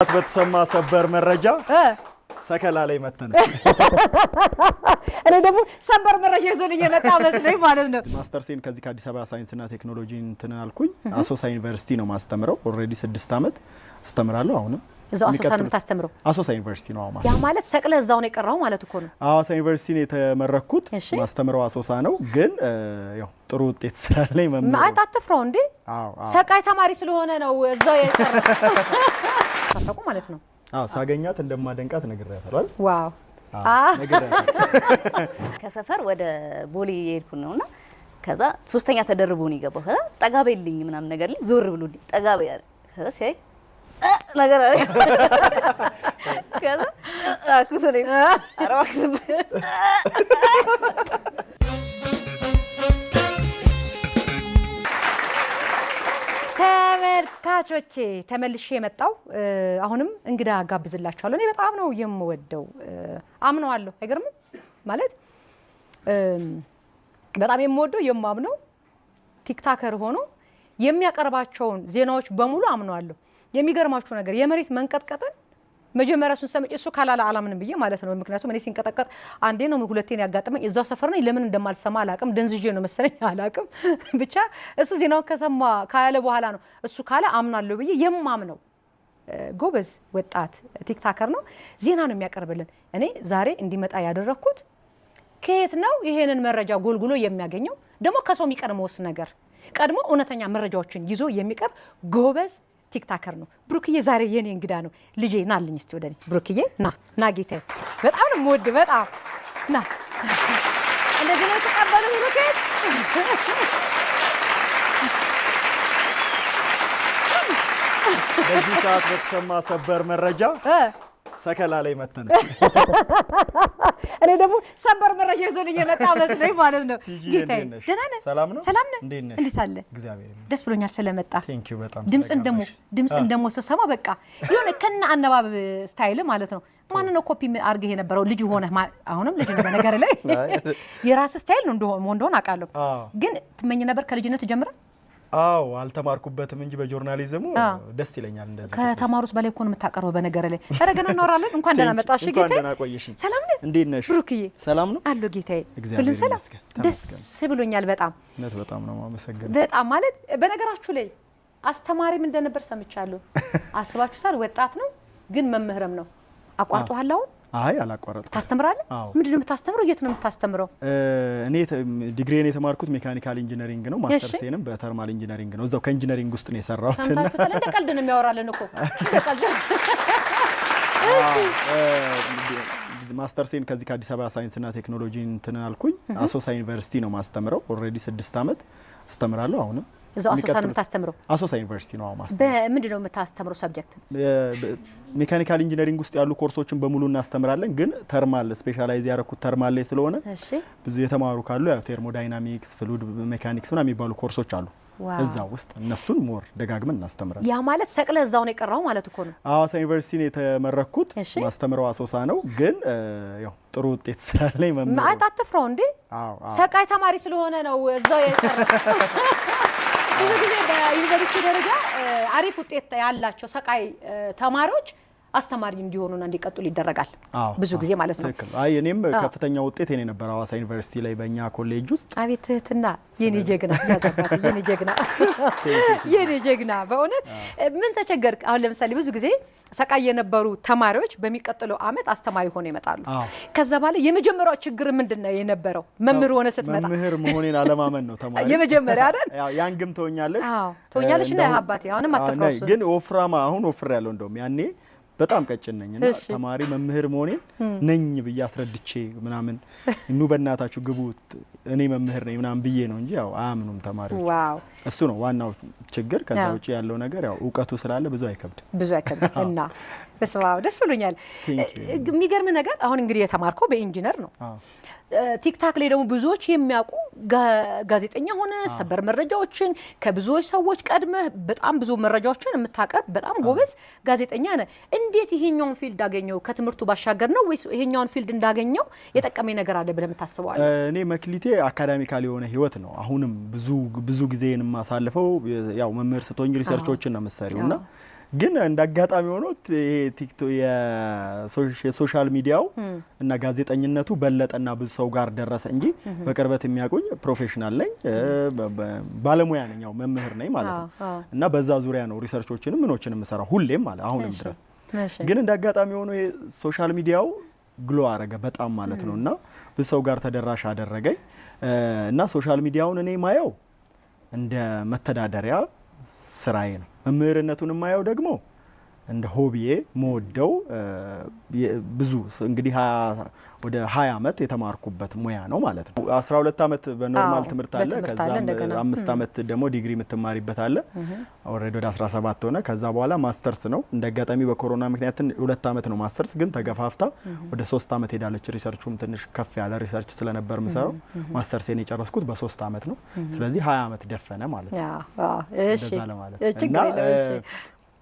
በተሰማ ሰበር መረጃ ሰከላ ላይ መተናል። እኔ ደግሞ ሰበር መረጃ ይዞልኝ የመጣ መስሎኝ ማለት ነው። ማስተርሴን ከዚህ ከአዲስ አበባ ሳይንስና ቴክኖሎጂ እንትን አልኩኝ። አሶሳ ዩኒቨርሲቲ ነው ማስተምረው። Already 6 ዓመት አስተምራለሁ። አሁንም እዛው አሶሳ ነው የምታስተምረው? አሶሳ ዩኒቨርሲቲ ነው። ያ ማለት ሰቅለህ እዛው ነው የቀረው ማለት እኮ ነው። ሐዋሳ ዩኒቨርሲቲ ነው የተመረኩት። ማስተምረው አሶሳ ነው። ግን ያው ጥሩ ውጤት ስላለኝ መምህር ማለት አትፍራው እንዴ? ሰቃይ ተማሪ ስለሆነ ነው እዛው የቀረው ማለት ነው። አዎ፣ ሳገኛት እንደማደንቃት ነግሬያታለሁ። Wow። ከሰፈር ወደ ቦሌ የሄድኩ ነውና ከዛ ሶስተኛ ተደርቦ ነው የገባው። ከዛ ጠጋ በይልኝ ምናምን ነገር ልኝ ዞር ብሎ ጠጋ በይ አለ። ከዛ ሲያይ ነገር አለ። ከዛ አልኩት እኔም ኧረ እባክህ ዝም በል። ተመልካቾቼ፣ ተመልሼ የመጣው አሁንም እንግዳ ጋብዝላችኋለሁ። እኔ በጣም ነው የምወደው፣ አምነዋለሁ። አይገርምም? ማለት በጣም የምወደው የማምነው TikToker ሆኖ የሚያቀርባቸውን ዜናዎች በሙሉ አምነዋለሁ። የሚገርማችሁ ነገር የመሬት መንቀጥቀጥን መጀመሪያ እሱን ሰምቼ እሱ ካላለ አላምንም ብዬ ማለት ነው። ምክንያቱም እኔ ሲንቀጠቀጥ አንዴ ነው ሁለቴን ያጋጠመኝ፣ እዛው ሰፈር ነኝ። ለምን እንደማልሰማ አላቅም። ደንዝዤ ነው መሰለኝ፣ አላቅም። ብቻ እሱ ዜናውን ከሰማ ካለ በኋላ ነው እሱ ካለ አምናለሁ ብዬ የማምነው ጎበዝ ወጣት TikToker ነው። ዜና ነው የሚያቀርብልን። እኔ ዛሬ እንዲመጣ ያደረግኩት ከየት ነው ይሄንን መረጃ ጎልጉሎ የሚያገኘው? ደግሞ ከሰው የሚቀድመውስ ነገር ቀድሞ እውነተኛ መረጃዎችን ይዞ የሚቀርብ ጎበዝ TikToker ነው። ብሩክዬ ዛሬ የኔ እንግዳ ነው። ልጄ ናልኝ እስቲ ወደ እኔ። ብሩክዬ ና ና፣ ጌታዬ፣ በጣም ነው የምወድ፣ በጣም ና። እንደዚህ ነው የተቀበሉ ብሩኬ። በዚህ ሰዓት በተሰማ ሰበር መረጃ ሰከላ ላይ መተናል። እኔ ደግሞ ሰበር መረጃ ይዞልኝ የመጣ መስሎኝ ማለት ነው። ጌታዬ፣ ደህና ነህ? ሰላም ነው? ሰላም ነህ? እንዴት ነሽ? እንዴት አለ? እግዚአብሔር ይመስገን። ደስ ብሎኛል ስለመጣ። Thank you በጣም። ድምፅን ደግሞ ድምፅን ደግሞ ስሰማ በቃ የሆነ ከነ አነባበብ style ማለት ነው። ማን ነው ኮፒ አድርገህ የነበረው? ልጅ ሆነህ፣ አሁንም ልጅ ነው በነገር ላይ፣ የራስ style ነው እንደሆነ አውቃለሁ። ግን ትመኝ ነበር ከልጅነት ጀምረህ? አዎ፣ አልተማርኩበትም እንጂ በ journalism ኡ ደስ ይለኛል። እንደዚህ ከተማሩት በላይ እኮ ነው የምታቀርበው። በነገር ላይ ኧረ ገና እናወራለን። እንኳን ደህና መጣሽ እንኳን ጌታዬ። ደህና ቆየሽኝ። ሰላም ነህ? እንዴት ነሽ? ብሩክዬ? ሰላም ነው? አሎ ጌታዬ፣ እግዚአብሔር ሁሉም ሰላም። ይመስገን። ደስ ተመስገን። ብሎኛል በጣም። እውነት በጣም ነው የማመሰግነው። በጣም ማለት በነገራችሁ ላይ አስተማሪም እንደነበር ሰምቻለሁ። አስባችሁታል? ወጣት ነው ግን መምህርም ነው። አቋርጦሃል አሁን? አይ፣ አላቋረጥኩም። ታስተምራለህ? አዎ። ምንድን ነው የምታስተምረው? የት ነው የምታስተምረው? እኔ ዲግሪን የተማርኩት mechanical engineering ነው። ማስተርሴንም በ thermal engineering ነው። እዛው ከ engineering ውስጥ ነው የሰራሁት። እና ሰምታችሁታል? እንደ ቀልድ ነው የሚያወራልን እኮ፣ እንደ ቀልድ። ማስተርሴን ከዚህ ከአዲስ አበባ ሳይንስና ቴክኖሎጂ እንትን አልኩኝ። አሶሳ ዩኒቨርሲቲ ነው ማስተምረው። Already 6 ዓመት አስተምራለሁ። አሁንም እዛው አሶሳ ነው የሚቀጥሉት የምታስተምረው? አሶሳ ዩኒቨርሲቲ ነው ማስተምረው። በምንድን ነው የምታስተምረው subject? Mechanical engineering ውስጥ ያሉ ኮርሶችን በሙሉ እናስተምራለን። ግን thermal specialize ያደረኩት thermal ላይ ስለሆነ ብዙ የተማሩ ካሉ ያው thermodynamics፣ fluid mechanics ምናምን የሚባሉ ኮርሶች አሉ እዛ ውስጥ፣ እነሱን more ደጋግመን እናስተምራለን። ያ ማለት ሰቅለህ እዛው ነው የቀረው ማለት እኮ ነው። ሐዋሳ ዩኒቨርሲቲ ነው የተመረኩት። ማስተምረው አሶሳ ነው። ግን ያው ጥሩ ውጤት ስላለኝ መምህር ማለት አትፍራው እንዴ? አዎ። ሰቃይ ተማሪ ስለሆነ ነው እዛው የቀረው። ብዙ ጊዜ በዩኒቨርሲቲ ደረጃ አሪፍ ውጤት ያላቸው ሰቃይ ተማሪዎች አስተማሪ እንዲሆኑና እንዲቀጥሉ ይደረጋል። ብዙ ጊዜ ማለት ነው። ትክክል። አይ፣ እኔም ከፍተኛ ውጤት የኔ ነበር ሐዋሳ ዩኒቨርሲቲ ላይ በእኛ ኮሌጅ ውስጥ። አቤት ትህትና! የኔ ጀግና ያዘባት፣ የኔ ጀግና፣ የኔ ጀግና። በእውነት ምን ተቸገርክ? አሁን ለምሳሌ ብዙ ጊዜ ሰቃይ የነበሩ ተማሪዎች በሚቀጥለው አመት አስተማሪ ሆነው ይመጣሉ። ከዛ በኋላ የመጀመሪያው ችግር ምንድን ነው የነበረው? መምህር ሆነ ስትመጣ መምህር መሆኔን አለማመን ነው ተማሪ። የመጀመሪያ አይደል? ያው ያንግም ትሆኛለሽ። አዎ ትሆኛለሽ። እና አባቴ አሁንም አትፍራው እሱን። ግን ወፍራማ አሁን ወፍር ያለው እንደውም ያኔ በጣም ቀጭን ነኝ እና ተማሪ መምህር መሆኔን ነኝ ብዬ አስረድቼ ምናምን ኑ በእናታችሁ ግቡ እኔ መምህር ነኝ ምናምን ብዬ ነው እንጂ ያው አያምኑም ተማሪዎች። እሱ ነው ዋናው ችግር። ከዛ ውጭ ያለው ነገር ያው እውቀቱ ስላለ ብዙ አይከብድም። ብዙ አይከብድም። እና በስመ አብ፣ ደስ ብሎኛል። Thank you. የሚገርም ነገር አሁን እንግዲህ የተማርከው በኢንጂነር ነው። TikTok ላይ ደግሞ ብዙዎች የሚያውቁ ጋዜጠኛ ሆነ ሰበር መረጃዎችን ከብዙዎች ሰዎች ቀድመህ በጣም ብዙ መረጃዎችን የምታቀርብ በጣም ጎበዝ ጋዜጠኛ ነህ። እንዴት ይሄኛውን field አገኘው? ከትምህርቱ ባሻገር ነው ወይስ ይሄኛውን field እንዳገኘው የጠቀመኝ ነገር አለ ብለህ የምታስበው አለ? እኔ መክሊቴ academical የሆነ ህይወት ነው። አሁንም ብዙ ብዙ ጊዜን የማሳልፈው ያው መምህር ስትሆኝ research ኦችን ነው የምትሰሪው እና ግን እንደ አጋጣሚ ሆኖ ይሄ ቲክቶክ የ social media ው እና ጋዜጠኝነቱ በለጠና ብዙ ሰው ጋር ደረሰ እንጂ በቅርበት የሚያውቁኝ professional ነኝ፣ ባለሙያ ነኝ፣ ያው መምህር ነኝ ማለት ነው። እና በዛ ዙሪያ ነው research ኦችንም ምኖችንም የምሰራው ሁሌም ማለት አሁንም ድረስ። ግን እንደ አጋጣሚ ሆኖ ይሄ social media ው glow አረገ በጣም ማለት ነው እና ብዙ ሰው ጋር ተደራሽ አደረገኝ እና social media ውን እኔ ማየው እንደ መተዳደሪያ ስራዬ ነው። መምህርነቱን የማየው ደግሞ እንደ hobby ዬ መወደው ብዙ እንግዲህ ወደ 20 ዓመት የተማርኩበት ሙያ ነው ማለት ነው። 12 ዓመት በ normal ትምህርት አለ። ከዛም 5 ዓመት ደግሞ ዲግሪ የምትማሪበት አለ። Already ወደ 17 ሆነ። ከዛ በኋላ ማስተርስ ነው። እንደ አጋጣሚ በኮሮና ምክንያት 2 ዓመት ነው ማስተርስ፣ ግን ተገፋፍታ ወደ 3 ዓመት ሄዳለች። Research ኡም ትንሽ ከፍ ያለ research ስለነበር ምሰራው ማስተርሴን የጨረስኩት በ3 ዓመት ነው። ስለዚህ 20 ዓመት ደፈነ ማለት ነው። እንደዛ ለማለት እና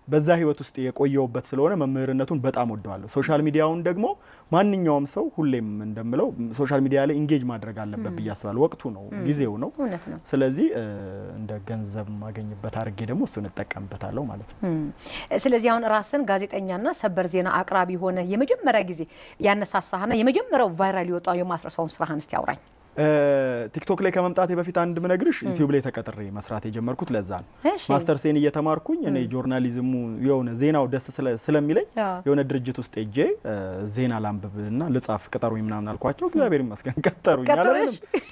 በዛ ህይወት ውስጥ የቆየውበት ስለሆነ መምህርነቱን በጣም ወደዋለሁ። Social media ውን ደግሞ ማንኛውም ሰው ሁሌም እንደምለው social media ላይ engage ማድረግ አለበት ብዬ አስባለሁ። ወቅቱ ነው፣ ጊዜው ነው። ስለዚህ እንደ ገንዘብ ማገኝበት አድርጌ ደግሞ እሱን እጠቀምበታለሁ ማለት ነው። ስለዚህ አሁን ራስን ጋዜጠኛና ሰበር ዜና አቅራቢ ሆነ የመጀመሪያ ጊዜ ያነሳሳህና የመጀመሪያው viral የወጣው የማትረሳውን ስራህን እስቲ አውራኝ። ቲክቶክ ላይ ከመምጣቴ በፊት አንድ ምነግርሽ ዩቲዩብ ላይ ተቀጥሬ መስራት የጀመርኩት ለዛ ነው። ማስተርሴን እየተማርኩኝ እኔ journalism ኡ የሆነ ዜናው ደስ ስለሚለኝ የሆነ ድርጅት ውስጥ ሄጄ ዜና ላንብብና ልጻፍ ቅጠሩኝ ምናምን አልኳቸው። እግዚአብሔር ይመስገን ቀጠሩኝ።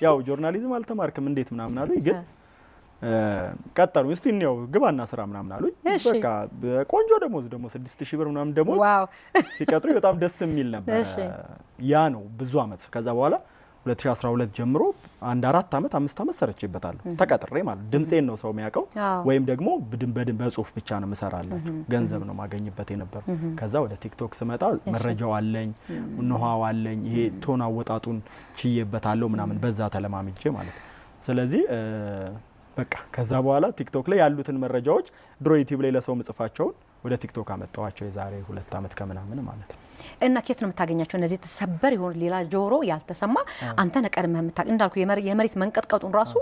ያው journalism አልተማርክም እንዴት ምናምን አሉኝ፣ ግን ቀጠሩኝ። እስቲ እንየው ግባና ስራ ምናምን አሉኝ። በቃ ቆንጆ ደሞዝ ደግሞ 6,000 ብር ምናምን ደሞዝ ሲቀጥሩኝ በጣም ደስ የሚል ነበር። ያ ነው ብዙ አመት። ከዛ በኋላ 2012 ጀምሮ አንድ 4 አመት 5 አመት ሰርቼበታለሁ ተቀጥሬ ማለት። ድምፄን ነው ሰው የሚያውቀው ወይም ደግሞ በጽሁፍ ብቻ ነው የምሰራላቸው፣ ገንዘብ ነው ማገኝበት የነበረው። ከዛ ወደ ቲክቶክ ስመጣ መረጃው አለኝ፣ know-how አለኝ፣ ይሄ tone አወጣጡን ችዬበታለሁ ምናምን በዛ ተለማምጄ ማለት ነው። ስለዚህ በቃ ከዛ በኋላ ቲክቶክ ላይ ያሉትን መረጃዎች ድሮ ዩቲዩብ ላይ ለሰው ምጽፋቸውን ወደ ቲክቶክ አመጣዋቸው የዛሬ 2 አመት ከምናምን ማለት ነው። እና ከየት ነው የምታገኛቸው እነዚህ ሰበር የሆኑ ሌላ ጆሮ ያልተሰማ አንተ ነህ ቀድመህ እንዳልኩ የመሬት መንቀጥቀጡን ራሱ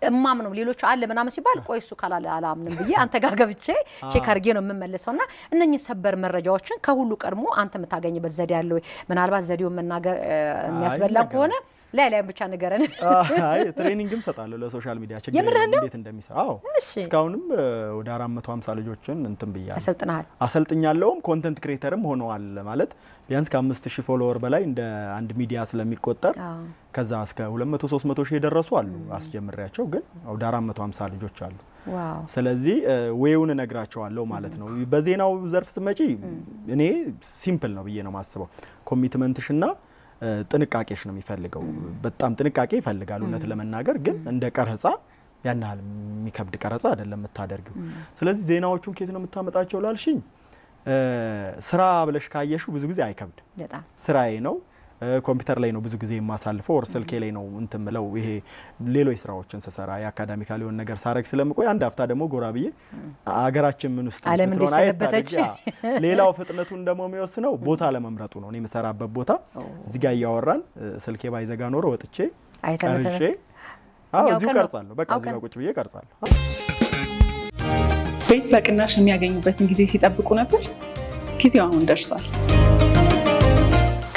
እማምነው ሌሎች አለ ምናምን ሲባል ቆይ እሱ ካላለ አላምንም ብዬ አንተ ጋር ገብቼ check አድርጌ ነው የምመለሰው። እና እነኚህ ሰበር መረጃዎችን ከሁሉ ቀድሞ አንተ የምታገኝበት ዘዴ አለ ወይ? ምናልባት ዘዴውን መናገር የሚያስበላም ከሆነ ላይ ላይም ብቻ ንገረን። አይ training ም ሰጣለሁ ለ social media ችግር እንዴት እንደሚሰራ። አዎ እስካሁንም ወደ 450 ልጆችን እንትን ብያለሁ። አሰልጥነሃል? አሰልጥኛለሁም content creator ም ሆነዋል። ማለት ቢያንስ ከ5,000 follower በላይ እንደ አንድ ሚዲያ ስለሚቆጠር ከዛ እስከ 200 300 ሺህ የደረሱ አሉ አስጀምሬያቸው፣ ግን ወደ 450 ልጆች አሉ። ስለዚህ way ውን እነግራቸዋለሁ ማለት ነው። በዜናው ዘርፍ ስመጪ እኔ simple ነው ብዬ ነው የማስበው። Commitment ሽና ጥንቃቄሽ ነው የሚፈልገው። በጣም ጥንቃቄ ይፈልጋል እውነት ለመናገር፣ ግን እንደ ቀረጻ ያን ያህል የሚከብድ ቀረጻ አይደለም የምታደርጊው። ስለዚህ ዜናዎቹን ከየት ነው የምታመጣቸው ላልሽኝ፣ ስራ ብለሽ ካየሹ ብዙ ጊዜ አይከብድም። ስራዬ ነው፣ ኮምፒውተር ላይ ነው ብዙ ጊዜ የማሳልፈው፣ or ስልኬ ላይ ነው እንትን ምለው። ይሄ ሌሎች ስራዎችን ስሰራ የ academical የሆነ ነገር ሳረግ ስለምቆይ አንድ አፍታ ደግሞ ጎራ ብዬ አገራችን ምን ውስጥ ዓለም እንዴት ሰነበተች። ሌላው ፍጥነቱን ደግሞ የሚወስነው ቦታ ለመምረጡ ነው። እኔ የምሰራበት ቦታ እዚህ ጋር እያወራን ስልኬ ባይዘጋ ኖሮ ወጥቼ ቀርጬ፣ አዎ እዚሁ ቀርጻለሁ። በቃ እዚሁ ጋር ቁጭ ብዬ ቀርጻለሁ። ቤት በቅናሽ የሚያገኙበትን ጊዜ ሲጠብቁ ነበር። ጊዜው አሁን ደርሷል።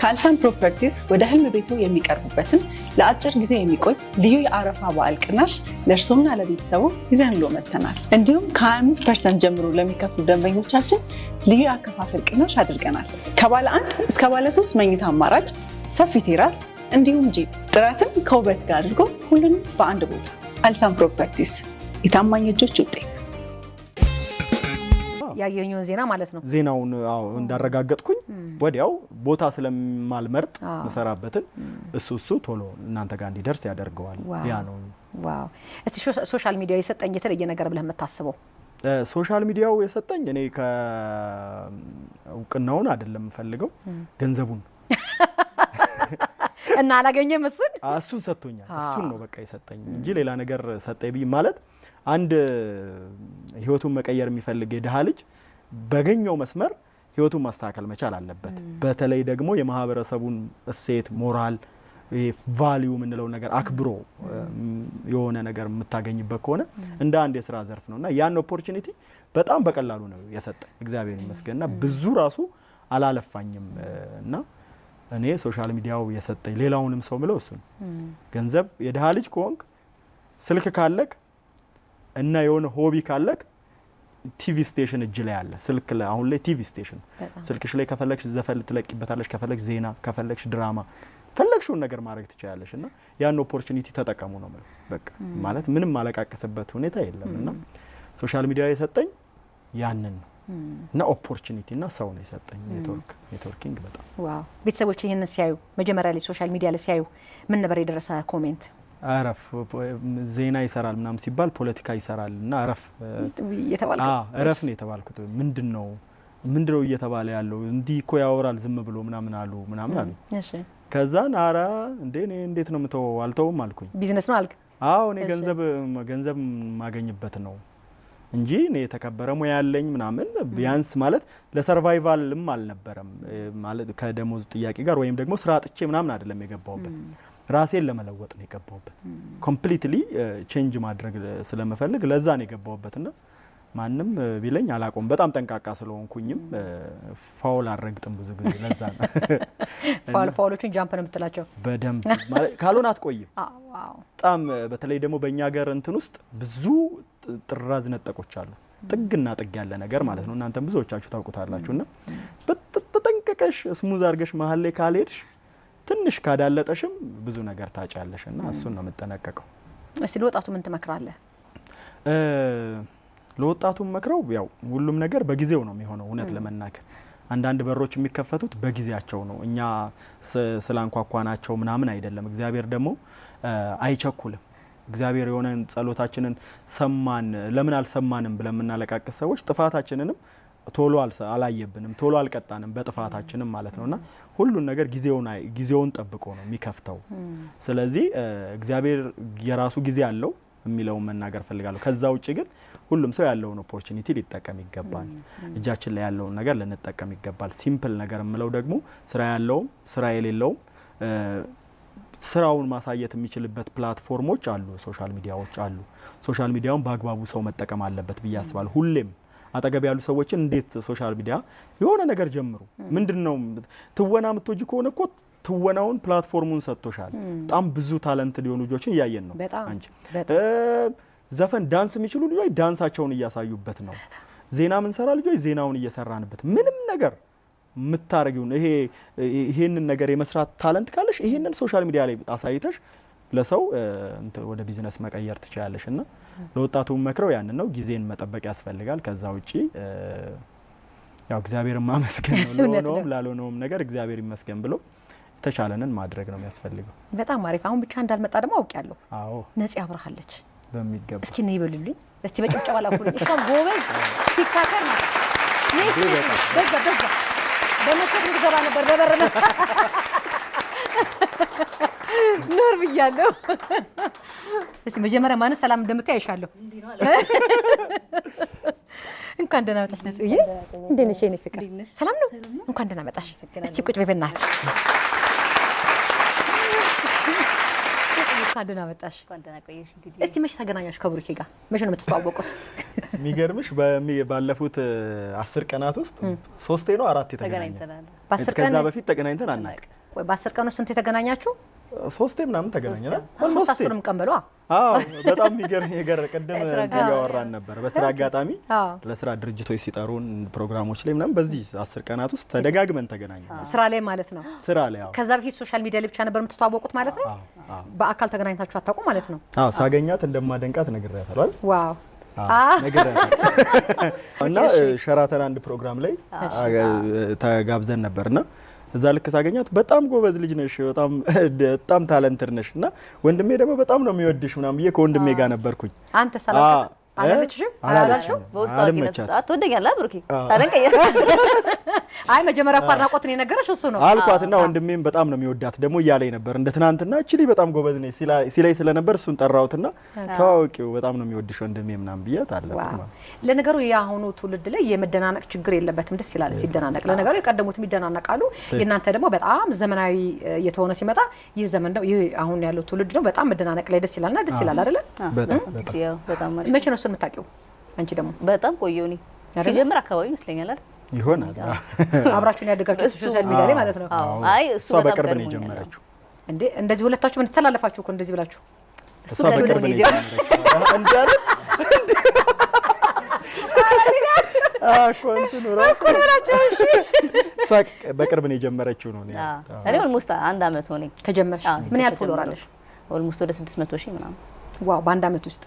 ከአልሳን ፕሮፐርቲስ ወደ ህልም ቤቱ የሚቀርቡበትን ለአጭር ጊዜ የሚቆይ ልዩ የአረፋ በዓል ቅናሽ ለእርሶና ለቤተሰቡ ይዘንሎ መጥተናል። እንዲሁም ከ25% ጀምሮ ለሚከፍሉ ደንበኞቻችን ልዩ የአከፋፈል ቅናሽ አድርገናል። ከባለ አንድ እስከ ባለ ሶስት መኝታ አማራጭ፣ ሰፊ terrace እንዲሁም ጂም፣ ጥራትን ከውበት ጋር አድርጎ ሁሉንም በአንድ ቦታ። አልሳን ፕሮፐርቲስ የታማኝ እጆች ውጤት። ያየኘውን ዜና ማለት ነው። ዜናውን አዎ እንዳረጋገጥኩኝ ወዲያው ቦታ ስለማልመርጥ ምሰራበትን እሱ ቶሎ እናንተ ጋር እንዲደርስ ያደርገዋል። ያ ነው። Wow! እስቲ social media የሰጠኝ የተለየ ነገር ብለህ የምታስበው? Social media ው የሰጠኝ እኔ ከእውቅናውን አይደለም የምፈልገው፣ ገንዘቡን። እና አላገኘም እሱን? እሱን ሰጥቶኛል። እሱን ነው በቃ የሰጠኝ እንጂ ሌላ ነገር ሰጠኝ ብዬ ማለት አንድ ህይወቱን መቀየር የሚፈልግ የድሃ ልጅ ባገኘው መስመር ህይወቱን ማስተካከል መቻል አለበት። በተለይ ደግሞ የማህበረሰቡን እሴት፣ ሞራል፣ value የምንለው ነገር አክብሮ የሆነ ነገር የምታገኝበት ከሆነ እንደ አንድ የስራ ዘርፍ ነው እና ያን opportunity በጣም በቀላሉ ነው የሰጠኝ፣ እግዚአብሔር ይመስገንና ብዙ ራሱ አላለፋኝም። እና እኔ social media ው የሰጠኝ፣ ሌላውንም ሰው ምለው እሱ ነው። ገንዘብ የድሃ ልጅ ከሆንክ፣ ስልክ ካለክ እና የሆነ hobby ካለክ TV station እጅ ላይ አለ። ስልክ ላይ አሁን ላይ TV station ስልክሽ ላይ ከፈለግሽ ዘፈን ትለቂበታለሽ፣ ከፈለግሽ ዜና፣ ከፈለግሽ ድራማ፣ ፈለግሽውን ነገር ማድረግ ትችላለሽ። እና ያን opportunity ተጠቀሙ ነው የምለው። በቃ ማለት ምንም ማለቃቀስበት ሁኔታ የለም እና social media የሰጠኝ ያንን ነው እና opportunity እና ሰው ነው የሰጠኝ፣ networking በጣም። Wow! ቤተሰቦች ይህንን ሲያዩ፣ መጀመሪያ ላይ social media ላይ ሲያዩ ምን ነበር የደረሰ comment? እረፍ፣ ዜና ይሰራል ምናምን ሲባል ፖለቲካ ይሰራል እና እረፍ እረፍ ነው የተባልኩት። ምንድን ነው እየተባለ ያለው? እንዲህ እኮ ያወራል ዝም ብሎ ምናምን አሉ ምናምን አሉ። ከዛን አረ እንዴ፣ እኔ እንዴት ነው የምተወው? አልተውም አልኩኝ። ቢዝነስ ነው አልክ? አዎ፣ እኔ ገንዘብ ማገኝበት ነው እንጂ እኔ የተከበረ ሙያ ያለኝ ምናምን ቢያንስ ማለት ለ survival ም አልነበረም፣ ማለት ከደሞዝ ጥያቄ ጋር ወይም ደግሞ ስራ አጥቼ ምናምን አይደለም የገባሁበት፣ ራሴን ለመለወጥ ነው የገባሁበት። Completely change ማድረግ ስለምፈልግ ለዛ ነው የገባሁበት እና ማንም ቢለኝ አላቆም። በጣም ጠንቃቃ ስለሆንኩኝም foul አልረግጥም ብዙ ጊዜ፣ ለዛ ነው። Foul ኦቹን jump ነው የምትላቸው። በደንብ፣ ካልሆነ አትቆይም። በጣም በተለይ ደግሞ በእኛ ሀገር እንትን ውስጥ ብዙ ጥራዝ ነጠቆች አሉ። ጥግና ጥግ ያለ ነገር ማለት ነው። እናንተም ብዙዎቻችሁ ታውቁታላችሁ። እና ተጠንቀቀሽ smooth አድርገሽ መሀል ላይ ካልሄድሽ፣ ትንሽ ካዳለጠሽም ብዙ ነገር ታጫለሽ እና እሱን ነው የምጠነቀቀው። እስቲ ለወጣቱ ምን ትመክራለህ? ለወጣቱ መክረው ያው ሁሉም ነገር በጊዜው ነው የሚሆነው። እውነት ለመናገር አንዳንድ በሮች የሚከፈቱት በጊዜያቸው ነው። እኛ ስላንኳኳናቸው ምናምን አይደለም። እግዚአብሔር ደግሞ አይቸኩልም። እግዚአብሔር የሆነን ጸሎታችንን ሰማን፣ ለምን አልሰማንም ብለን የምናለቃቅስ ሰዎች ጥፋታችንንም ቶሎ አላየብንም፣ ቶሎ አልቀጣንም በጥፋታችንም ማለት ነው። እና ሁሉን ነገር ጊዜውን ጠብቆ ነው የሚከፍተው። ስለዚህ እግዚአብሔር የራሱ ጊዜ አለው የሚለውን መናገር ፈልጋለሁ። ከዛ ውጭ ግን ሁሉም ሰው ያለውን opportunity ሊጠቀም ይገባል። እጃችን ላይ ያለውን ነገር ልንጠቀም ይገባል። Simple ነገር የምለው ደግሞ ስራ ያለውም ስራ የሌለውም ስራውን ማሳየት የሚችልበት platform ኦች አሉ፣ social media ዎች አሉ። Social media ውን በአግባቡ ሰው መጠቀም አለበት ብዬ አስባለሁ። ሁሌም አጠገብ ያሉ ሰዎችን እንዴት social media የሆነ ነገር ጀምሩ። ምንድን ነው፣ ትወና የምትወጂ ከሆነ እኮ ትወናውን platform ኡን ሰጥቶሻል። በጣም ብዙ talented የሆኑ ልጆችን እያየን ነው። አንቺ ዘፈን፣ ዳንስ የሚችሉ ልጆች ዳንሳቸውን እያሳዩበት ነው። ዜና ምንሰራ ልጆች ዜናውን እየሰራንበት፣ ምንም ነገር የምታረጊውን ይሄ ይሄንን ነገር የመስራት talent ካለሽ ይሄንን social media ላይ አሳይተሽ ለሰው ወደ ቢዝነስ መቀየር ትችላለሽ። እና ለወጣቱ መክረው ያንን ነው፣ ጊዜን መጠበቅ ያስፈልጋል። ከዛ ውጪ ያው እግዚአብሔር ማመስገን ነው። ለሆነውም ላልሆነውም ነገር እግዚአብሔር ይመስገን ብሎ የተቻለንን ማድረግ ነው የሚያስፈልገው። በጣም አሪፍ። አሁን ብቻ እንዳልመጣ ደግሞ አውቄያለሁ። አዎ። ነፂ አብርሃለች። በሚገባ። እስኪ ነይ ይበሉልኝ። እስቲ በጭብጨባ ላኩልኝ። እሷም ጎበዝ TikToker ናት። በዛ በዛ በመስኮት እንድገባ ነበር፣ በበር ነው ኖር ብያለሁ። እስቲ መጀመሪያ ማንን ሰላም እንደምታይ አይሻለሁ። እንኳን ደህና መጣሽ ነጽዬ። እንዴት ነሽ የኔ ፍቅር? ሰላም ነው? እንኳን ደህና መጣሽ። እስቲ ቁጭ በይ በእናትሽ። እንኳን ደህና መጣሽ። እስቲ መቼ ተገናኛችሁ ከብሩኬ ጋር? መቼ ነው የምትተዋወቁት? የሚገርምሽ ባለፉት 10 ቀናት ውስጥ ሶስቴ ነው አራት የተገናኘን። በ10 ቀን? ከዛ በፊት ተገናኝተን አናውቅም። ወይ በ10 ቀን ውስጥ ስንት የተገናኛችሁ? ሶስቴ ምናምን ተገናኘናል። Almost 10ሩንም ቀን በሏ። አዎ፣ በጣም የሚገርም የገረ ቅድም እንትን እያወራን ነበር። በስራ አጋጣሚ ለስራ ድርጅቶች ሲጠሩን ፕሮግራሞች ላይ ምናምን በዚህ 10 ቀናት ውስጥ ተደጋግመን ተገናኘን። ስራ ላይ ማለት ነው። ስራ ላይ፣ አዎ። ከዛ በፊት social media ላይ ብቻ ነበር የምትተዋወቁት ማለት ነው። አዎ። በአካል ተገናኝታችሁ አታውቁም ማለት ነው። አዎ፣ ሳገኛት እንደማደንቃት ነግሬያታለሁ አይደል? Wow! አዎ፣ ነግሬያታለሁ። እና ሸራተን አንድ ፕሮግራም ላይ ተጋብዘን ነበርና እዛ ልክ ሳገኛት በጣም ጎበዝ ልጅ ነሽ፣ በጣም በጣም talented ነሽ እና ወንድሜ ደግሞ በጣም ነው የሚወድሽ ምናምን ብዬ ከወንድሜ ጋር ነበርኩኝ። አንተ ሰላም አላለችሽም? አላልሽም? በውስጥ አዋቂነት አትወደኛለህ ብሩኬ? ታደንቀኛለህ? አይ፣ መጀመሪያ እኮ አድናቆትን የነገረሽ እሱ ነው። አልኳትና ወንድሜም በጣም ነው የሚወዳት ደግሞ እያለኝ ነበር። እንደ ትናንትና እቺ ልጅ በጣም ጎበዝ ነች ሲለኝ ስለነበር እሱን ጠራሁትና ተዋወቂው፣ በጣም ነው የሚወድሽ ወንድሜ ምናምን ብያት አለፍኩ ማለት ነው። ለነገሩ የአሁኑ ትውልድ ላይ የመደናነቅ ችግር የለበትም። ደስ ይላል ሲደናነቅ። ለነገሩ የቀደሙትም ይደናነቃሉ። የእናንተ ደግሞ በጣም ዘመናዊ እየተሆነ ሲመጣ ይህ ዘመን ነው፣ ይህ አሁን ያለው ትውልድ ነው በጣም መደናነቅ ላይ ደስ ይላልና ደስ ይላል አይደለ? በጣም በጣም። ያው በጣም አሪፍ። መቼ ነው እሱን የምታውቂው? አንቺ ደግሞ በጣም ቆየሁ እኔ ሲጀምር አካባቢ ይመስለኛል አይደል? ይሆናል። አብራችሁን ያደጋችሁ social media ላይ ማለት ነው። አይ እሱ በጣም በቅርብ ነው የጀመረችው። እንዴ እንደዚህ ሁለታችሁ ምን ተላለፋችሁ እኮ እንደዚህ ብላችሁ። እሷ በቅርብ ነው የጀመረችው። እንዴ አይደል እሷ በቅርብ ነው የጀመረችው ነው። እኔ almost አንድ አመት ሆነኝ ከጀመርሽ። ምን ያህል follower አለሽ? Almost ወደ 600 ሺህ ምናምን። Wow! በአንድ አመት ውስጥ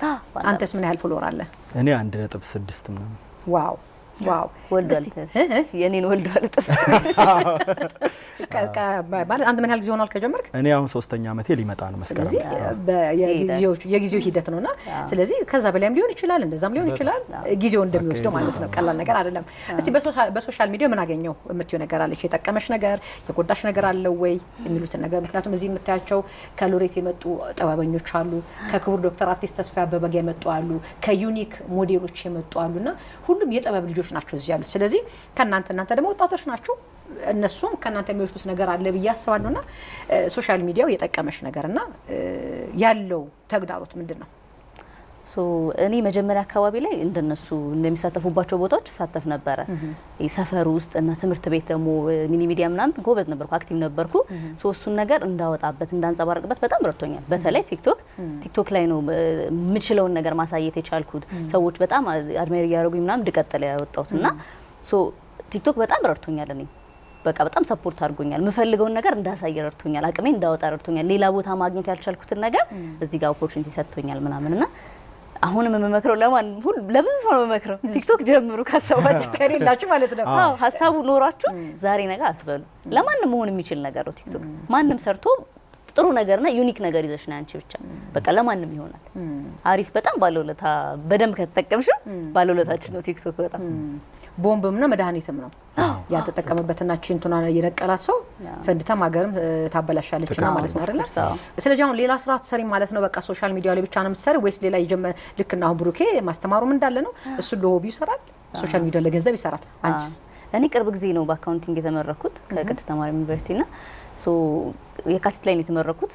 አንተስ ምን ያህል follower አለ? እኔ 1.6 ምናምን። Wow wow! ወልዷል። የኔን ወልዷል። እጥፍ ማለት አንድ ምን ያህል ጊዜ ሆኗል ከጀመርክ? እኔ አሁን ሶስተኛ አመቴ ሊመጣ ነው መስከረም። ስለዚህ የጊዜው ሂደት ነውና፣ ስለዚህ ከዛ በላይም ሊሆን ይችላል፣ እንደዛም ሊሆን ይችላል። ጊዜው እንደሚወስደው ማለት ነው። ቀላል ነገር አይደለም። እስቲ በ social media ምን አገኘው የምትይው ነገር አለሽ? የጠቀመሽ ነገር የጎዳሽ ነገር አለው ወይ የሚሉትን ነገር፣ ምክንያቱም እዚህ የምታያቸው ከሎሬት የመጡ ጥበበኞች አሉ፣ ከክቡር ዶክተር አርቲስት ተስፋዬ አበበ ጋር የመጡ አሉ፣ ከዩኒክ ሞዴሎች የመጡ አሉና ሁሉም የጥበብ ልጆች ናቸው እዚህ ያሉት። ስለዚህ ከእናንተ እናንተ ደግሞ ወጣቶች ናችሁ፣ እነሱም ከእናንተ የሚወስዱት ነገር አለ ብዬ አስባለሁ። እና social media ው የጠቀመሽ ነገር እና ያለው ተግዳሮት ምንድን ነው? So እኔ መጀመሪያ አካባቢ ላይ እንደነሱ እንደሚሳተፉባቸው ቦታዎች እሳተፍ ነበረ። ሰፈር ውስጥ እና ትምህርት ቤት ደግሞ mini media ምናምን ጎበዝ ነበርኩ፣ active ነበርኩ። So እሱን ነገር እንዳወጣበት እንዳንጸባረቅበት በጣም ረድቶኛል። በተለይ ቲክቶክ ላይ ነው የምችለውን ነገር ማሳየት የቻልኩት። ሰዎች በጣም admire እያደረጉኝ ምናምን እንድቀጥል ያወጣሁት እና so ቲክቶክ በጣም ረድቶኛል። እኔ በቃ በጣም support አድርጎኛል። የምፈልገውን ነገር እንዳሳይ ረድቶኛል። አቅሜ እንዳወጣ ረድቶኛል። ሌላ ቦታ ማግኘት ያልቻልኩትን ነገር እዚህ ጋር opportunity ሰጥቶኛል ምናምን እና አሁንም የምመክረው ለማን ሁሉ ለብዙ ሰው ነው የምመክረው፣ ቲክቶክ ጀምሩ ካሰባችሁ ከሌላችሁ ማለት ነው። አዎ ሀሳቡ ኖሯችሁ ዛሬ ነገር አትበሉ። ለማንም መሆን የሚችል ነገር ነው ቲክቶክ። ማንም ሰርቶ ጥሩ ነገርና unique ነገር ይዘሽ ነው አንቺ ብቻ በቃ ለማንም ይሆናል። አሪፍ በጣም ባለውለታ በደንብ ከተጠቀምሽው ባለውለታችን ነው ቲክቶክ በጣም ቦምብም ነው መድኃኒትም ነው። ያልተጠቀመበትና ቺንቱና የነቀላት ሰው ፈንድታም ሀገርም ታበላሻለችና ማለት ነው አይደለ? ስለዚህ አሁን ሌላ ስራ ትሰሪ ማለት ነው። በቃ social media ላይ ብቻ ነው የምትሰሪ ወይስ ሌላ ልክ እና አሁን ብሩኬ ማስተማሩም እንዳለ ነው፣ እሱ ለ hobby ይሰራል፣ social media ለገንዘብ ይሰራል። አንቺስ? እኔ ቅርብ ጊዜ ነው በ accounting የተመረኩት ከቅድስተ ማርያም ዩኒቨርሲቲ እና so የካቲት ላይ ነው የተመረኩት።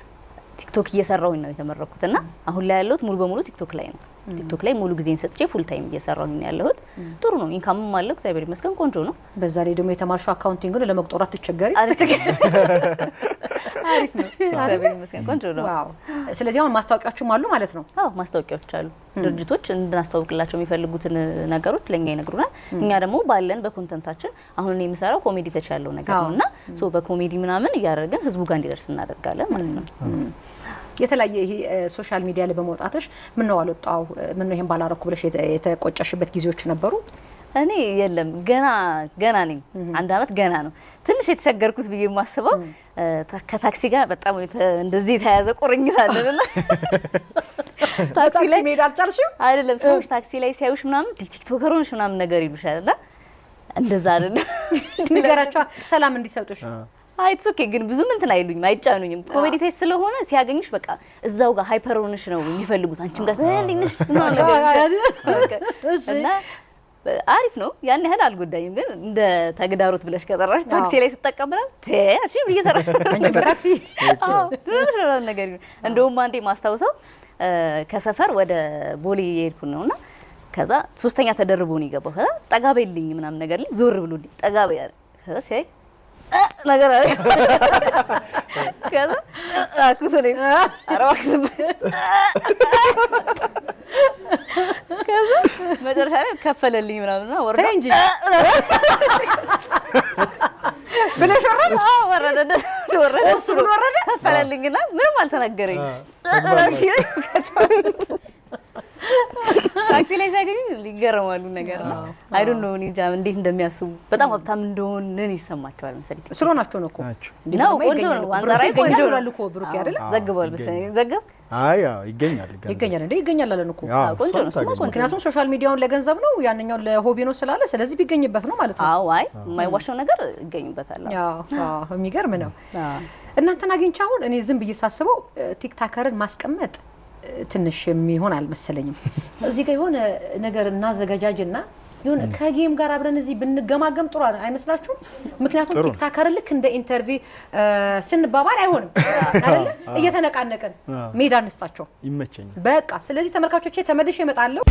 ቲክቶክ እየሰራሁኝ ነው የተመረኩት እና አሁን ላይ ያለሁት ሙሉ በሙሉ ቲክቶክ ላይ ነው። ቲክቶክ ላይ ሙሉ ጊዜን ሰጥቼ full time እየሰራሁኝ ነው ያለሁት። ጥሩ ነው፣ income ም አለው እግዚአብሔር ይመስገን፣ ቆንጆ ነው። በዛ ላይ ደግሞ የተማርሽው accounting ነው፣ ለመቁጠር አትቸገሪ። አሪፍ ነው፣ እግዚአብሔር ይመስገን፣ ቆንጆ ነው። Wow! ስለዚህ አሁን ማስታወቂያዎችም አሉ ማለት ነው? አዎ ማስታወቂያዎች አሉ። ድርጅቶች እንድናስተዋውቅላቸው የሚፈልጉትን ነገሮች ለኛ ይነግሩናል። እኛ ደግሞ ባለን በ content ኣችን አሁን እኔ የምሰራው comedy touch ያለው ነገር ነው እና so በ comedy ምናምን እያደረግን ህዝቡ ጋር እንዲደርስ እናደርጋለን ማለት ነው። የተለያየ ይሄ social media ላይ በመውጣትሽ ምን ነው አልወጣው ምን ነው ይሄን ባላረኩ ብለሽ የተቆጨሽበት ጊዜዎች ነበሩ? እኔ የለም ገና ገና ነኝ። አንድ አመት ገና ነው። ትንሽ የተቸገርኩት ብዬ የማስበው ከታክሲ ጋር በጣም እንደዚህ የተያያዘ ቁርኝት አለንና ታክሲ ላይ መሄድ አልቻልሽም? አይደለም ሰዎች ታክሲ ላይ ሲያዩሽ ምናምን TikToker ሆነሽ ምናምን ነገር ይሉሻል እና እንደዛ አይደለም። ንገራቸው ሰላም እንዲሰጡሽ። አይ it's okay ግን ብዙም እንትን አይሉኝም፣ አይጫኑኝም። comedy taste ስለሆነ ሲያገኙሽ በቃ እዛው ጋር hyper ሆነሽ ነው የሚፈልጉት። አንቺም ጋር እንዴት ነሽ እና አሪፍ ነው። ያን ያህል አልጎዳኝም። ግን እንደ ተግዳሮት ብለሽ ከጠራሽ ታክሲ ላይ ስጠቀም ምናምን እሺ እየሰራሽ አንቺ በታክሲ አዎ ነገር እንደውም አንዴ ማስታውሰው ከሰፈር ወደ ቦሌ የሄድኩ ነውና ከዛ ሶስተኛ ተደርቦ ነው የገባው። ከዛ ጠጋ በይልኝ ምናምን ነገር ልኝ ዞር ብሎልኝ ጠጋ በይ አለ። ከዛ ሲያይ ነገር አለ። ከዛ አልኩት እኔ ኧረ እባክህ ዝም በል። ከዛ መጨረሻ ላይ ከፈለልኝ ምናምን እና ወርዶ ተይ እንጂ ብለሽ ወረደ? አዎ ወረደ ወረደ እሱ ብሎ ወረደ? ከፈለልኝና ምንም አልተናገረኝም። ታክሲ ላይ ሲያገኙኝ ሊገረማሉ ነገር ነው። I don't know እኔ እንጃ እንዴት እንደሚያስቡ በጣም ሀብታም እንደሆንን ይሰማቸዋል መሰለኝ። ስለሆናችሁ ነው እኮ ናቸው። ነው ቆንጆ ነው፣ አንጻራዊ ቆንጆ ነው። ብሏል እኮ ብሩኬ አይደለ? ዘግቧል መሰለኝ። ዘገብ አይ አዎ ይገኛል ይገኛል እንዴ ይገኛል አለን እኮ። አዎ፣ ቆንጆ ነው፣ እሷም እሱማ ቆንጆ ነው። ምክንያቱም social media ውን ለገንዘብ ነው ያንኛው ለ hobby ነው ስላለ፣ ስለዚህ ቢገኝበት ነው ማለት ነው። አዎ አይ የማይዋሸው ነገር ይገኝበታል። አዎ አዎ፣ የሚገርም ነው። አዎ። እናንተን አግኝቼ አሁን እኔ ዝም ብዬ ሳስበው TikToker ን ማስቀመጥ ትንሽ የሚሆን አልመሰለኝም። እዚህ ጋር የሆነ ነገር እናዘገጃጅና የሆነ ከ game ጋር አብረን እዚህ ብንገማገም ጥሩ አይመስላችሁም? ምክንያቱም ጥሩ ነው። TikToker ልክ እንደ interview ስንባባል አይሆንም አይደለ? እየተነቃነቅን ሜዳ እንስጣቸው ይመቸኛል። በቃ። ስለዚህ ተመልካቾቼ ተመልሼ እመጣለሁ።